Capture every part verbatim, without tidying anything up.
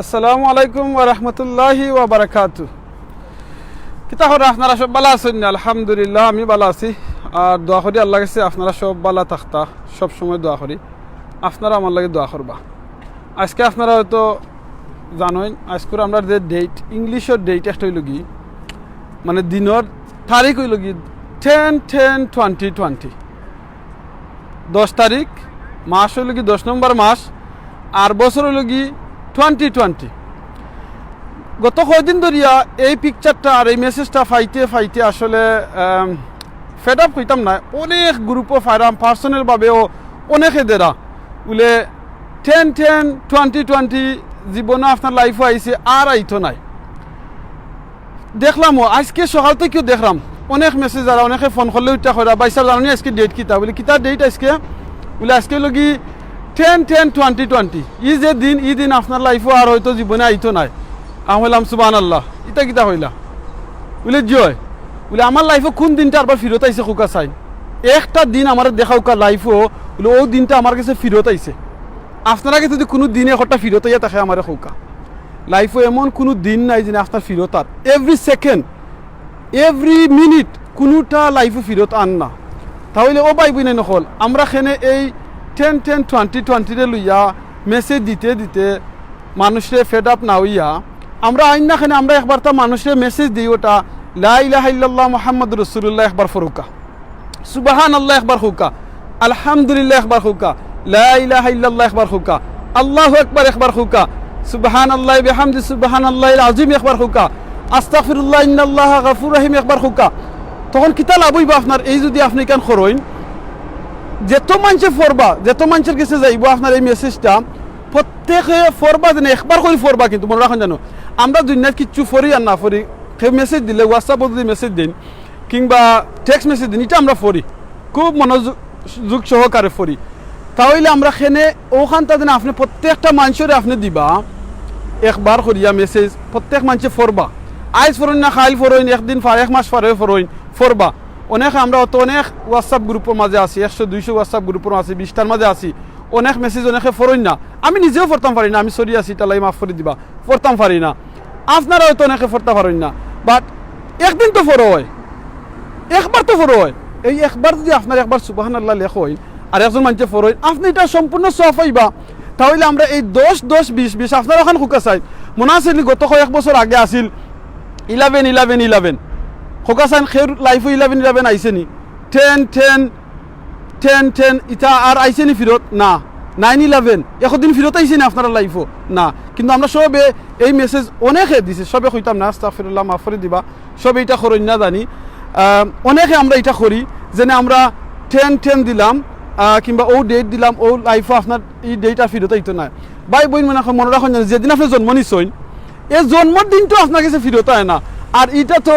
আসসালামু আলাইকুম ওয়া রাহমাতুল্লাহি ওয়া বারাকাতু। কিতা খবর, আপনারা সব ভালা আছইন নি? আলহামদুলিল্লাহ, আমি ভালা আছি। আর দোয়া করি আল্লাহর গেছে আপনারা সব ভালা থাকতা, সব সময় দোয়া করি। আপনারা আমার লাগি দোয়া করবা। আজকে আপনারা হয়তো জানইন, আজকুর আমরার যে date, ইংলিশর date একটা অইলো গি, মানে দিনর তারিখ অইলো গি ten ten twenty twenty। দশ তারিখ, মাস অইলো গি দশ নম্বর মাস, আর বছর অইলো গি twenty twenty। গত কয়দিন ধরিয়া এই pictureটা আর এই messageটা পাইতে পাইতে আসলে, আম, fed up অইতাম না। অনেক groupও পাইরাম, personal ভাবেও অনেকে দেরা বুলে ten ten twenty twenty জীবনও আপনার lifeও আইছে, আর আইতো নায়। দেখলামও, আজকে সকাল থাকিও দেখলাম অনেক message, আর অনেকে phone করলে ওইটা কইরা, "ভাই সাহেব, জানইন নি আজকে date কিতা?" বুলে, "কিতা date আজকে?" বুলে, "আজকে অইলো গি ten ten twenty twenty। ই যে দিন, ই দিন আপনার lifeও আর হয়তো জীবনে আইতো নায়।" আমি কইলাম, "সুবহানাল্লাহ, ইটা কিতা কইলা?" বুলে, "জি অয়।" বুলে, "আমার lifeও কুন দিনটা আরবার ফিরত আইছে কউক্কা চাইন? একটা দিন আমারে দেখাউক্কা lifeও।" বুলে, "অউ দিনটা আমার গেছে ফিরত আইছে। আপনার গেছে যদি কুনু দিন একটা ফিরত আইয়া থাকে আমারে কউক্কা।" Lifeও এমন কুনু দিন নাই যে আপনার ফিরত আর। Every second, every minute কুনুটা lifeও ফিরত আর না। তাইলে ও ভাই বইনাইন অকল, আমরা কেনে এই ten ten twenty twentyরে লইয়া message দিতে দিতে মানুষরে fed up না অইয়া, আমরা আইন না কেনে আমরা একবারতা মানুষরে message দেই ওটা, "লা ইলাহা ইল্লাল্লাহ মুহাম্মাদুর রাসূলুল্লাহ একবার পড়উক্কা।" সুবহানাল্লাহ একবার কউক্কা, আলহামদুলিল্লাহ একবার কউক্কা, লা ইলাহা ইল্লাল্লাহ একবার কউক্কা, আল্লাহু আকবার একবার কউক্কা, সুবহানাল্লাহি বিহামদি, সুবহানাল্লাহিল আযীম একবার কউক্কা, আস্তাগফিরুল্লাহ, ইন্নাল্লাহা গাফুর রহিম একবার কউক্কা। তখন কিতা লাভ অইবো আপনার? এই যদি আপনে ইখান করইন, যেত মানষে পড়বা, যেত মানষর গেছে যাইবো আপনার এই messageটা, প্রত্যেকে পড়বা যেন, একবার করি পড়বা। কিন্তু মনো রাখইন জানো, আমরা দুনিয়াত কিচ্ছু পড়ি আর না পড়ি, কেউ message দিলে, WhatsAppও যদি message দেইন, কিংবা text message দেইন, ইটা আমরা পড়ি, খুব মনোযোগ সহকারে পড়ি। তাইলে আমরা কেনে অখানতা যেন আপনে প্রত্যেকটা মানষরে আপনে দিবা, একবার করিয়া message প্রত্যেক মানষে পড়বা। আইজ পড়ইন না, কাইল পড়ইন, একদিন পরে, এক মাস পরে পড়ইন, পড়বা। অনেকে আমরা অত অনেক WhatsApp groupর মাঝে আছি, একশো দুইশো WhatsApp groupর মাঝে, বিশটার মাঝে আছি, অনেক message অনেকে পড়ইন না। আমি নিজেও পড়তাম পারি না, আমি sorry আছি, ইটার লাগি মাফ করি দিবা। পড়তাম পারি না, আপনারা হয়তো অনেকে পড়তা পারইন না, but একদিন তো পড়ইন, একবার তো পড়ইন। এই একবার যদি আপনার একবার সুবহানাল্লাহ লেখইন আর একজন মানষে পড়ইন, আপনে ইটা সম্পূর্ণ সওয়াব পাইবা। তাইলে আমরা এই দশ দশ বিশ বিশ, আপনারা অখান কউক্কা চাইন, মনো আছে নি গত কয়েক বছর আগে আছিল eleven eleven eleven, কউক্কা চাইন কেউর lifeও eleven eleven আইছে নি? Ten ten ten ten, ইটা আর আইছে নি ফিরত? না। Nine eleven একদিন ফিরত আইছে নি আপনারার lifeও? না। কিন্তু আমরা সবে এই message অনেকে দিছে, সবে কইতাম না, আস্তাগফিরুল্লাহ, মাফ করি দিবা, সবে ইটা করইন না জানি। আহ, অনেকে আমরা ইটা করি, যেনে আমরা ten ten দিলাম, আহ, কিংবা অউ date দিলাম, অউ lifeও আপনার ই date আর ফিরত আইতো নায়। ভাই বইন, মনো রাখইন, মনো রাখইন জানি, যেদিন আপনে জন্ম নিছইন, এ জন্মর দিন তো আপনার গেছে ফিরত আয় না। আর ইটা তো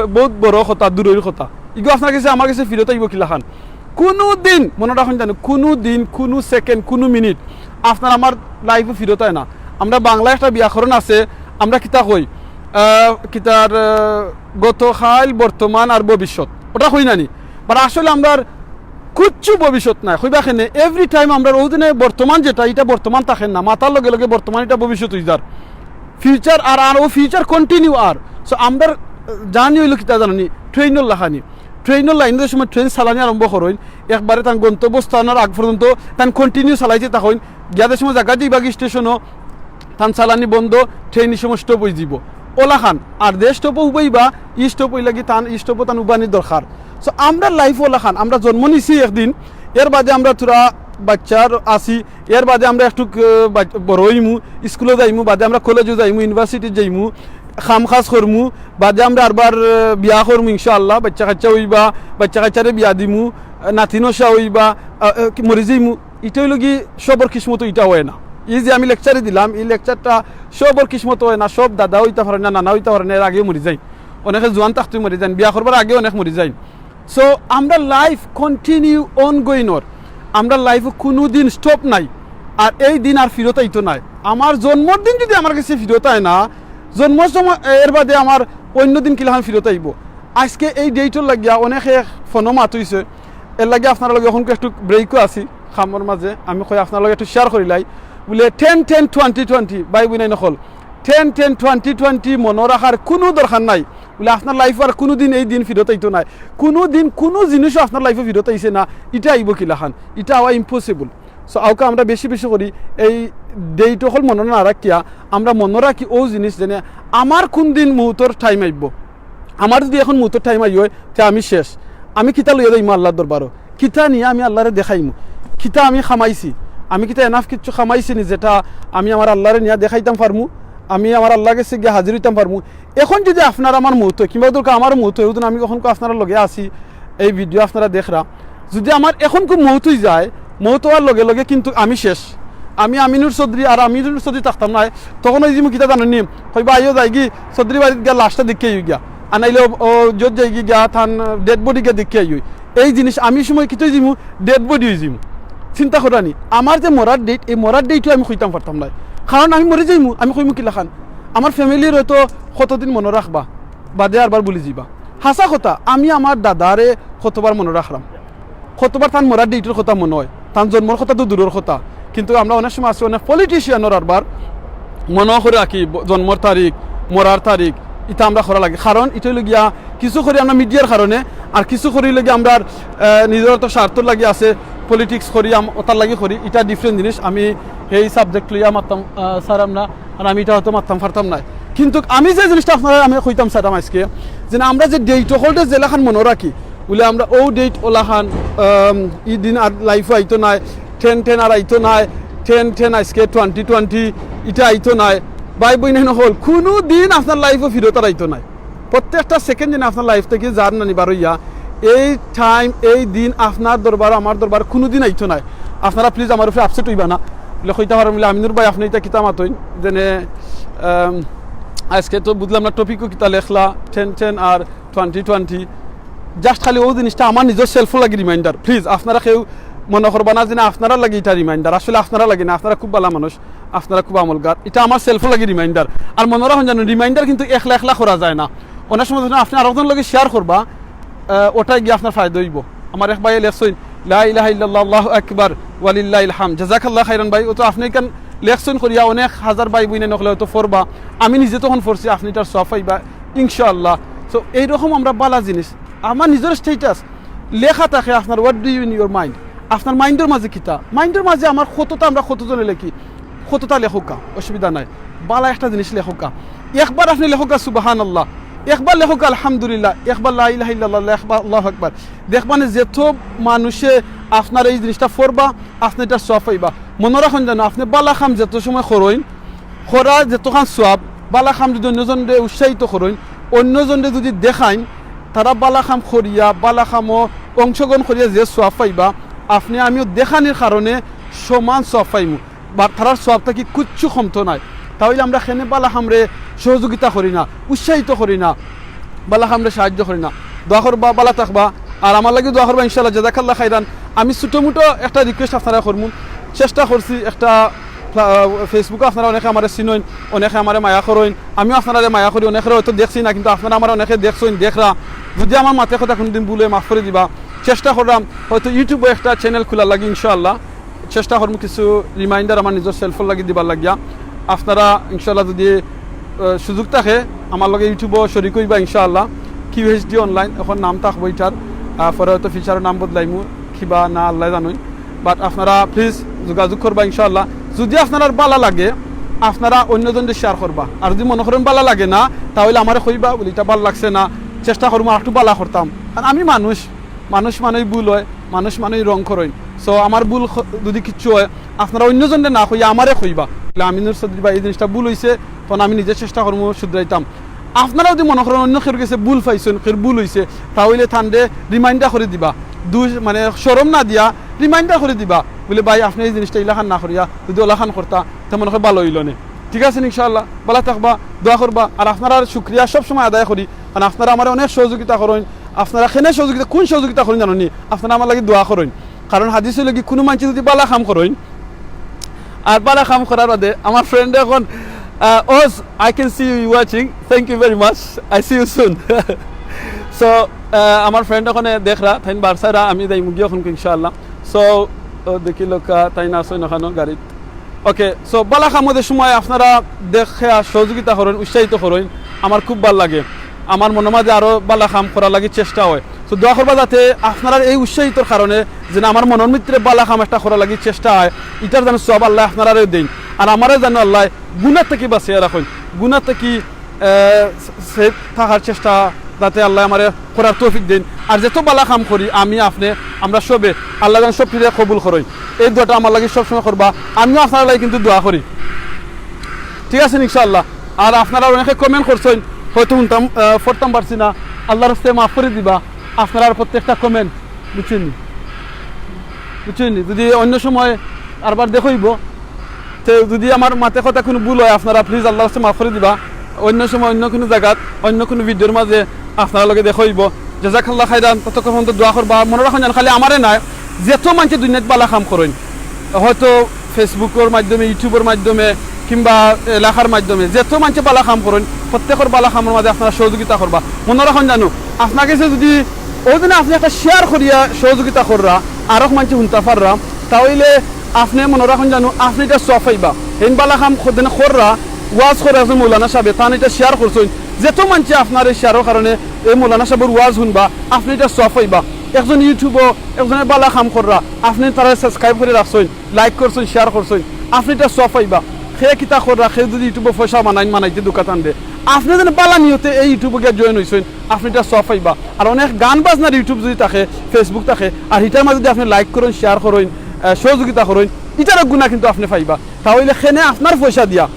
বউত বড় কথা, দূরর কথা। ইগু আপনার গেছে, আমার গেছে ফিরত আইবো কিলাখান? কুনু দিন, মনো রাখইন জানো, কুনু দিন, কুনু second, কুনু minute আপনার আমার lifeও ফিরত আয় না। আমরা বাংলা একটা ব্যাকরণ আছে, আমরা কিতা কই, আহ, কিতার, আহ, গতকাল, বর্তমান আর ভবিষ্যৎ, ওটা কই না নি? But আসলে আমরার কুচ্ছু ভবিষ্যৎ নাই। কইবা কেনে? Every time আমরার অউ দিনে বর্তমান যেটা, ইটা বর্তমান থাকে না, মাতার লগে লগে বর্তমান ইটা ভবিষ্যৎ অই যার। Future আর, আর অউ future continue আর। So আমরার journey অইলো কিতা জানো নি? Trainর লাখানি। Trainর lineও যে সময় train চালানি আরম্ভ করইন, একবারে তান গন্তব্যস্থানর আগ পর্যন্ত তান continue চালাইতে থাকইন। গিয়া যে সময় জাগা দিবাগি stationও, তান চালানি বন্ধ, train ই সময় stop অই যিবো। অলাখান, আর যে stopও উবাইবা, ই stop অইলা গি তান, ই stopও তান উবানির দরকার। So, আমরার lifeও অলাখান, আমরা জন্ম নিছি একদিন, এর বাদে আমরা থুড়া বাইচ্চার আছি, এর বাদে আমরা একটু, আহ, বাই-, বড় অইমু, স্কুলো যাইমু, বাদে আমরা কলেজো যাইমু, university যাইমু, কাম কাজ করমু, বাদে আমরা আরবার, আহ, বিয়া করমু ইনশাআল্লাহ, বাইচ্চা কাইচ্চা অইবা, বাইচ্চা কাইচ্চারে বিয়া দিমু, আহ, নাতি নশা অইবা, আহ, আহ, কি মরি যাইমু। ইটা অইলো গি সবর কিসমতো ইটা অয় না। ই যে আমি lecture দিলাম, ই lectureটা সবর কিসমতো অয় না, সব দাদা অইতা পারইন না, নানা অইতা পারইন না, এর আগেউ মরি যাইন। অনেকে জোয়ান থাকতেউ মরি যাইন, বিয়া করবার আগেউ অনেক মরি যাইন। So, আমরার life continue ongoing অর, আমরার lifeও কুনু দিন stop নাই। আর এই দিন আর ফিরত আইতো নায়। আমার জন্মর দিন যদি আমার গেছে ফিরত আয় না, জন্মর সময়, এর বাদে আমার অইন্য দিন কিলাখান ফিরত আইবো? আইজকে এই dateর লাগিয়া অনেকে ফোনো মাত অইছে, এর লাগি আপনারার লগে অখন একটু breakও আছি কামর মাঝে, আমি কই আপনারার লগে একটু share করিলাই। বুলে ten ten twenty twenty, ভাই বইনাইন অকল, ten ten twenty twenty মনো রাখার কুনু দরকার নাই। বুলে আপনার life আর কুনুদিন এই দিন ফিরত আইতো নায়, কুনুদিন কুনু জিনিসও আপনার life-ও ফিরত আইছে না, ইটা আইবো কিলাখান? ইটা আওয়া impossible। So আউকা আমরা বেশি বেশি করি এই date অকল মনো না রাখিয়া আমরা মনো রাখি অউ জিনিস যেনে আমার কুন দিন মউতর time আইবো। আমার যুদি এখন মউতর time আই অয়, তে আমি শেষ। আমি কিতা লইয়া যাইমু আল্লার দরবারো? কিতা নিয়া আমি আল্লারে দেখাইমু? কিতা আমি কামাইছি? আমি কিতা enough কিচ্ছু কামাইছি নি যেটা আমি আমার আল্লারে নিয়া দেখাইতাম পারমু? আমি আমার আল্লার গেছে গিয়া হাজির অইতাম পারমু? এখন যুদি আপনার আমার মউত অয়, কিংবা ধরুক্কা আমার মউত অয়, অউ দিন আমি কখন আপনারার লগে আছি, এই video আপনারা দেখরা, যুদি আমার এখন কুনু মউত অই যায়, মউত অওয়ার লগে লগে কিন্তু আমি শেষ। আমি আমিনুর চৌধুরী, আর আমিনুর চৌধুরী থাকতাম নায়। তখন অইযিমু কিতা জানইননি? কইবা, "আইও যাইগি, চৌধুরী বাড়িত গিয়া লাশটা দেখিয়া আইও গিয়া।" আর নাইলে অউ, অউ যত যাইগি গিয়া, তান dead body গিয়া দেখিয়া আইও। এই জিনিস আমি সময় কিতা অইযিমু, dead body অইযিমু। চিন্তা কররানি, আমার যে মরার date, এই মরার date-ও আমি কইতাম পারতাম নায়, কারণ আমি মরি যাইমু। আমি কইমু কিলাখান? আমার family-র অয়তো কতদিন মনো রাখবা, বাদে আরবার ভুলি যিবা। হাছা কথা, আমি আমার দাদারে কতবার মনো রাখরাম, কতবার তান মরার date-র কথা মনো অয়, তান জন্মর কথা তো দূরর কথা। কিন্তু আমরা অনেক সময় আছি, অনেক politician-র আরবার মনো করি রাখি ব-, জন্মর তারিখ, মরার তারিখ, ইতা আমরা করা লাগে। কারণ ইটা অইলো গিয়া কিছু করি আমরা media-র কারণে, আর কিছু করি অইলো গিয়া আমরার, আহ, নিজর তো স্বার্থর লাগি আছে, politics করি, আম-, ওটার লাগি করি, ইটা different জিনিস। আমি এই subject লইয়া মাততাম, আহ, চাইরাম না। আর আমি ইটা অয়তো মাততাম পারতাম নায়। কিন্তু আমি যে জিনিসটা আপনারারে আমি কইতাম চাইরাম আইজকে, যে আমরা যে date অকলরে যেলাখান মনো রাখি, বুলে আমরা অউ date অলাখান, আম, ই দিন আর life-ও আইতো নায়, ten ten আর আইতো নায়, ten ten আইজকে twenty twenty, ইটা আইতো নায়। ভাই বইনাইন অকল, কুনুদিন আপনার life-ও ফিরত আর আইতো নায়। প্রত্যেকটা second যেন আপনার life থাকি যার না নি বার অইয়া, এই time, এই দিন আপনার দরবার, আমার দরবার কুনুদিন আইতো নায়। আপনারা please আমার উপরে upset অইবা না। বুলে কইতা পারইন, বুলে, "আমিনুর ভাই, আপনে ইতা কিতা মাতইন?" যেনে, আম, আইজকে তো বুঝলাম না topic-ও কিতা লেখলা, ten ten আর twenty twenty। Just খালি অউ জিনিসটা আমার নিজর self-র লাগি reminder। Please, আপনারা কেউ মনো করবা না যে না আপনারার লাগি ইটা reminder। আসলে আপনারার লাগি না, আপনারা খুব ভালা মানুষ। আপনারা খুব আমলগার। ইটা আমার self-র লাগি reminder। আর মনো রাখইন জানো, reminder কিন্তু একলা একলা করা যায় না। অনেক সময় যখন আপনে আরকজনর লগে share করবা, আহ, ওটায় গিয়া আপনার ফায়দা অইবো। আমার এক ভাইয়ে লেখছইন, "লা ইলাহা ইল্লাল্লাহ, আল্লাহু আকবার, ওয়ালিল্লাহিল হামদ।" জাযাকাল্লাহ খাইরান ভাই, ও তো আপনে ইখান লেখছইন করিয়া অনেক হাজার ভাই বইনাইন অকলে অয়তো পড়বা। আমি নিজে তখন পড়ছি, আপনে ইটার সওয়াব পাইবা, ইনশাআল্লাহ। So, এইরকম আমরা ভালা জিনিস, আমার নিজর status, লেখা থাকে আপনার what do you in your mind, আপনার mind-র মাঝে কিতা, mind-র মাঝে আমার কততা, আমরা কতজনে লেখি, কততা লেখউক্কা, অসুবিধা নাই, ভালা একটা জিনিস লেখউক্কা। একবার আপনে লেখউক্কা সুবহানাল্লাহ, একবার লেখউক্কা আলহামদুলিল্লাহ, একবার লা ইলাহা ইল্লাল্লাহ, একবার আল্লাহু আকবার। দেখবা নে যত মানুষে আপনার এই জিনিসটা পড়বা, আপনে ইটার সওয়াব পাইবা। মনো রাখইন জানো, আপনে ভালা কাম যত সময় করইন, করা যতখান সওয়াব, ভালা কাম যুদি অইন্যজনরে উৎসাহিত করইন, অইন্যজনরে যুদি দেখাইন, তারা ভালা কাম করিয়া, ভালা কামো অংশগ্রহণ করিয়া যে সওয়াব পাইবা, আপনে আমিও দেখানির কারণে সমান সওয়াব পাইমু। বা তারার সওয়াব থাকি কুচ্ছু কমতো নায়। তা অইলে আমরা কেনে ভালা কামরে সহযোগিতা করি না, উৎসাহিত করি না, ভালা কামরে সাহায্য করি না? দোয়া করবা, ভালা থাকবা, আর আমার লাগি দোয়া করবা ইনশাআল্লাহ। জাযাকাল্লাহ খাইরান। আমি ছোটো মোটো একটা request আপনারারে করমু, চেষ্টা করছি একটা ফ্লা-, Facebook-ও আপনারা অনেকে আমারে চিনইন, অনেকে আমারে মায়া করইন, আমিও আপনারারে মায়া করি, অনেকেরে অয়তো দেখছি না, কিন্তু আপনারা আমারে অনেকে দেখছইন, দেখরা। যুদি আমার মাতে কথা কুনুদিন ভুল অয়, মাফ করি দিবা। চেষ্টা কররাম অয়তো YouTube-ও একটা channel খুলার লাগি ইনশাআল্লাহ। চেষ্টা করমু কিছু reminder আমার নিজর self-র লাগি দিবার লাগিয়া। আপনারা ইনশাআল্লাহ যুদি, আহ, সুযোগ থাকে আমার লগে YouTube-ও শরিক অইবা ইনশাআল্লাহ। QHD Online অখন নাম থাকবো ইটার, আহ, পরে অয়তো future-ও নাম বদলাইমু। কিবা না আল্লায় জানইন। But আপনারা please যোগাযোগ করবা ইনশাআল্লাহ। যুদি আপনারার ভালা লাগে, আপনারা অইন্যজনরে share করবা। আর যুদি মনো করইন ভালা লাগে না, তা অইলে আমারে কইবা, বুলে, "ইটা ভালা লাগছে না, চেষ্টা করমু আরেকটু ভালা করতাম।" কারণ আমি মানুষ, মানুষ মানেউ ভুল অয়, মানুষ মানেউ wrong করইন। So আমার ভুল খ-, যুদি কিচ্ছু অয়, আপনারা অইন্যজনরে না কইয়া আমারে কইবা, বুলে, "আমিনুর চৌধুরী ভাই, এই জিনিসটা ভুল অইছে, তখন আমি নিজে চেষ্টা করমু শুধরাইতাম।" আপনারা যুদি মনো করইন অইন্য কেউর গেছে ভুল পাইছইন, কেউর ভুল অইছে, তা অইলে তানরে reminder করি দিবা। দুষ, মানে, শরম না দিয়া reminder করি দিবা। বুলে, "ভাই, আপনে এই জিনিসটা ইলাখান না করিয়া যুদি অলাখান করতা, তে মনো অয় ভালা অইলো নে।" ঠিক আছে নি? ইনশাআল্লাহ, ভালা থাকবা, দোয়া করবা। আর আপনারার শুকরিয়া সব সময় আদায় করি, কারণ আপনারা আমারে অনেক সহযোগিতা করইন। আপনারা কেনে সহযোগিতা, কুন সহযোগিতা করইন জানইন নি? আপনারা আমার লাগি দোয়া করইন। কারণ হাদিস অইলো কি, কুনু মানষে যুদি ভালা কাম করইন, আর ভালা কাম করার বাদে আমার friend অখন, আহ, Oz, I can see you watching, thank you very much, I see you soon. So, আহ, আমার friend অখনে দেখরা, তাইন বার চাইরা, আমি যাইমুগি অখন ইনশাআল্লাহ। So, ও দেখিলাউক্কা, তাইন আছইন অখানো গাড়িত। ওকে, so বালা কামো যে সময় আপনারা দেখে আর সহযোগিতা করইন, উৎসাহিত করইন, আমার খুব ভালা লাগে। আমার মনর মাঝে আরো বালা কাম করার লাগি চেষ্টা অয়। So দোয়া করবা যাতে আপনারার এই উৎসাহিতর কারণে যেন আমার মনর ভিতরে বালা কাম একটা করার লাগি চেষ্টা অয়, ইটার যেন সওয়াব আল্লায় আপনারারে দেইন, আর আমারে যেন আল্লায় গুনা থাকি বাঁচাইয়া রাখইন, গুনা থাকি, আহ, safe থাকার চেষ্টা যাতে আল্লায় আমারে করার তৌফিক দেইন। আর যত বালা কাম করি আমি, আপনে, আমরা সবে, আল্লায় যেন সবটিরে কবুল করইন। এই দোয়াটা আমার লাগি সবসময় করবা, আমিও আপনারার লাগি কিন্তু দোয়া করি, ঠিক আছে ইনশাআল্লাহ। আর আপনারা অনেকে comment করছইন, হয়তো হুনতাম, আহ, পড়তাম পারছি না, আল্লার ওয়াস্তে মাফ করি দিবা আপনারার প্রত্যেকটা comment, বুঝছইন নি? বুঝছইন নি? যদি অন্য সময় আরবার দেখইবো, তে যদি আমার মাতে কথা কুনু ভুল অয়, আপনারা please আল্লার ওয়াস্তে মাফ করি দিবা। অন্য সময় অন্য কুনু জাগাত, অন্য কুনু videoর মাঝে আপনারার লগে দেখইবো। জাযাকাল্লাহ খাইরান, ততক্ষণ পর্যন্ত দোয়া করবা। মনো রাখইন যেন খালি আমারে নায়, যত মানষে দুনিয়াত বালা কাম করইন, হয়তো Facebookর মাধ্যমে, YouTubeর মাধ্যমে, কিংবা এলাকার মাধ্যমে, যত মানষে বালা কাম করইন, প্রত্যেকর বালা কামর মাঝে আপনারা সহযোগিতা করবা। মনো রাখইন জানো, আপনার গেছে যদি ওই দিনে আপনে একটা share করিয়া সহযোগিতা কররা, আরক মানষে হুনতা পাররা, তা অইলে আপনে মনো রাখইন জানো, আপনে ইটা সওয়াব পাইবা। হেইন বালা কাম কর-, দিনে কররা, ওয়াজ কররা একজন মৌলানা সাবে, তান ইটা share করছইন, যত মানষে আপনার এই shareর কারণে এই মৌলানা সাবর ওয়াজ হুনবা, আপনে ইটা সওয়াব পাইবা। একজন YouTubeও একজনে বালা কাম কররা, আপনে তারারে subscribe করি রাখছইন, like করছইন, share করছইন, আপনে ইটা সওয়াব পাইবা। হে কিতা কররা, হে যদি YouTubeও পয়সা বানাইন, বানাইতে দেউক্কা তানরে, আপনে যেন বালা নিয়তে এই YouTubeও গিয়া join অইছইন, আপনে ইটা সওয়াব পাইবা। আর অনেক গান বাজনার YouTube যদি থাকে, Facebook থাকে, আর হিটার মাঝে যদি আপনে like করইন, share করইন, আহ, সহযোগিতা করইন, ইটারও গুনা কিন্তু আপনে পাইবা। তা অইলে কেনে আপনার পয়সা দিয়া,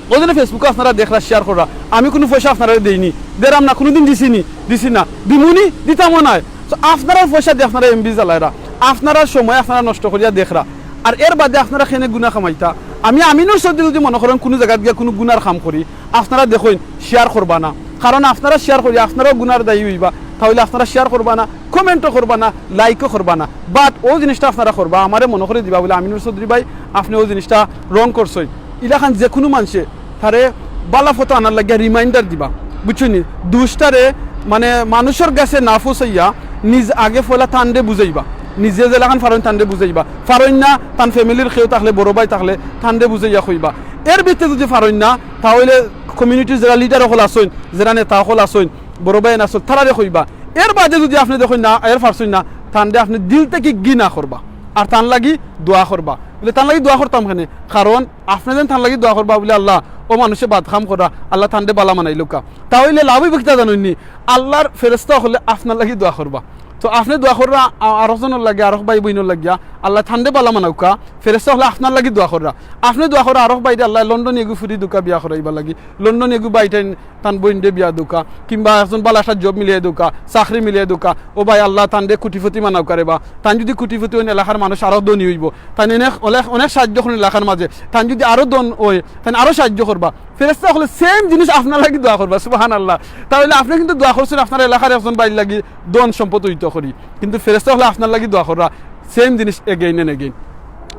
ওই জন্য Facebookও আপনারা দেখরা, share কররা, আমি কুনু পয়সা আপনারারে দেইনি, দেরাম না, কুনুদিন দিছি নি, দিছি না, দিমুনি, দিতামও নায়। So আপনারার পয়সা দিয়া আপনারা MB জ্বালাইরা, আপনারার সময় আপনারা নষ্ট করিয়া দেখরা, আর এর বাদে আপনারা কেনে গুনা কামাইতা। আমি আমিনুর চৌধুরী যদি মনো করইন কুনু জাগাত গিয়া কুনু গুনার কাম করি, আপনারা দেখইন, share করবা না, কারণ আপনারা share করি আপনারাও গুনার দায়ী অইবা। তা অইলে আপনারা share করবা না, commentও করবা না, likeও করবা না, but অউ জিনিসটা আপনারা করবা, আমারে মনো করি দিবা বুলে, "আমিনুর চৌধুরী ভাই, আপনে অউ জিনিসটা wrong করছইন।" ইলাখান যে কুনু মানষে তারে বালা পথো আনার লাগিয়া reminder দিবা, বুঝছইন নি? দুষটারে মানে মানুষর গেছে না পৌঁছাইয়া নিজ আগে পয়লা তানরে বুঝাইবা, নিজে যেলাখান পারইন তানরে বুঝাইবা, পারইন না তান familyর কেউ থাকলে, বড় ভাই থাকলে তানরে বুঝাইয়া কইবা। এর ভিতরে যদি পারইন না, তা অইলে communityর যেরা leader অকল আছইন, যেরা নেতা অকল আছইন, বড় ভাইয়াইন আছইন, তারারে কইবা। এর বাদে যদি আপনে দেখইন না, এর পারছইন না, তানরে আপনে দিল থাকি ঘৃণা করবা, আর তান লাগি দোয়া করবা। বুলে, "তান লাগি দোয়া করতাম কেনে?" কারণ আপনে যেন তান লাগি দোয়া করবা বুলে, "আল্লাহ, অউ মানষে বাদ কাম কররা, আল্লাহ তানরে বালা বানাইলউক্কা।" তা অইলে লাভ অইবো কিতা জানইন নি? আল্লাহর ফেরেশতা অকলে আপনার লাগি দোয়া করবা। তো আপনে দোয়া কররা, আ-, আরক জনর লাগি, আরক ভাই বইনর লাগিয়া, আল্লাহ তানরে বালা বানাউক্কা, ফেরেশতা অকলে আপনার লাগি দোয়া কররা। আপনে দোয়া কররা, আরক ভাইরে আল্লাহ লন্ডনি এগু ফুরি দেউক্কা বিয়া করাইবার লাগি, লন্ডনি এগু ভাইটাইন তান বইনরে বিয়া দেউক্কা, কিংবা একজন বালা একটা job মিলিয়া দেউক্কা, চাকরি মিলিয়া দেউক্কা, ও ভাই আল্লাহ তানরে কোটিপতি বানাউক্কা রেবা। তান যদি কোটিপতি অইন, এলাকার মানুষ আরো ধনী অইবো। তান অনেক, অনেক, অনেক সাহায্য করইন এলাকার মাঝে। তান যদি আরো ধন অয়, তান আরো সাহায্য করবা। ফেরেশতা অকলে same জিনিস আপনার লাগি দোয়া করবা, সুবহানাল্লাহ। তা অইলে আপনে কিন্তু দোয়া করছইন আপনার এলাকার একজন ভাইর লাগি, ধন সম্পদ অইতো করি, কিন্তু ফেরেশতা অকলে আপনার লাগি দোয়া কররা same জিনিস again and again।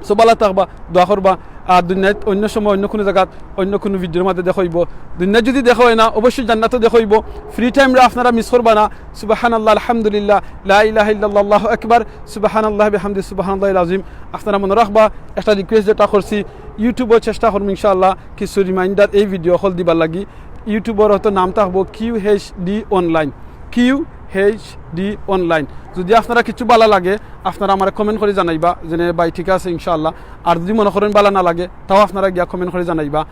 So বালা থাকবা, দোয়া করবা। আর দুনিয়াত অন্য সময় অন্য কুনু জাগাত অন্য কুনু videoর মাঝে দেখা অইবো। দুনিয়াত যদি দেখা অয় না, অবশ্যই জান্নাতো দেখা অইবো। Free timeরে আপনারা miss করবা না। সুবহানাল্লাহ, আলহামদুলিল্লাহ, লা ইলাহা ইল্লাল্লাহু আকবার, সুবহানাল্লাহি বিহামদি, সুবহানাল্লাহিল আযীম। আপনারা মনো রাখবা, একটা request যেটা করছি, YouTubeও চেষ্টা করমু ইনশাআল্লাহ কিছু reminder এই video অকল দিবার লাগি। YouTubeর হয়তো নাম থাকবো Q H D Online, Q H D Online। যদি আপনারা কিছু বালা লাগে, আপনারা আমারে comment করি জানাইবা, যেনে ভাই ঠিক আছে ইনশাআল্লাহ। আর যদি মনো করইন বালা না লাগে, তাও আপনারা গিয়া comment করি জানাইবা।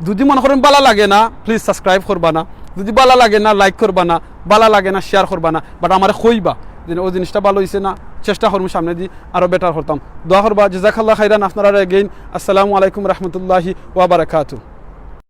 যদি মনো করইন বালা লাগে না, please subscribe করবা না। যদি বালা লাগে না, like করবা না, বালা লাগে না, share করবা না, but আমারে কইবা যে অউ জিনিসটা বালা অইছে না, চেষ্টা করমু সামনেদি আরো better করতাম। দোয়া করবা। জাযাকাল্লাহ খাইরান, আপনারারে again আসসালামু আলাইকুম রহমতুল্লাহি ওয়া বারাকাতুহু।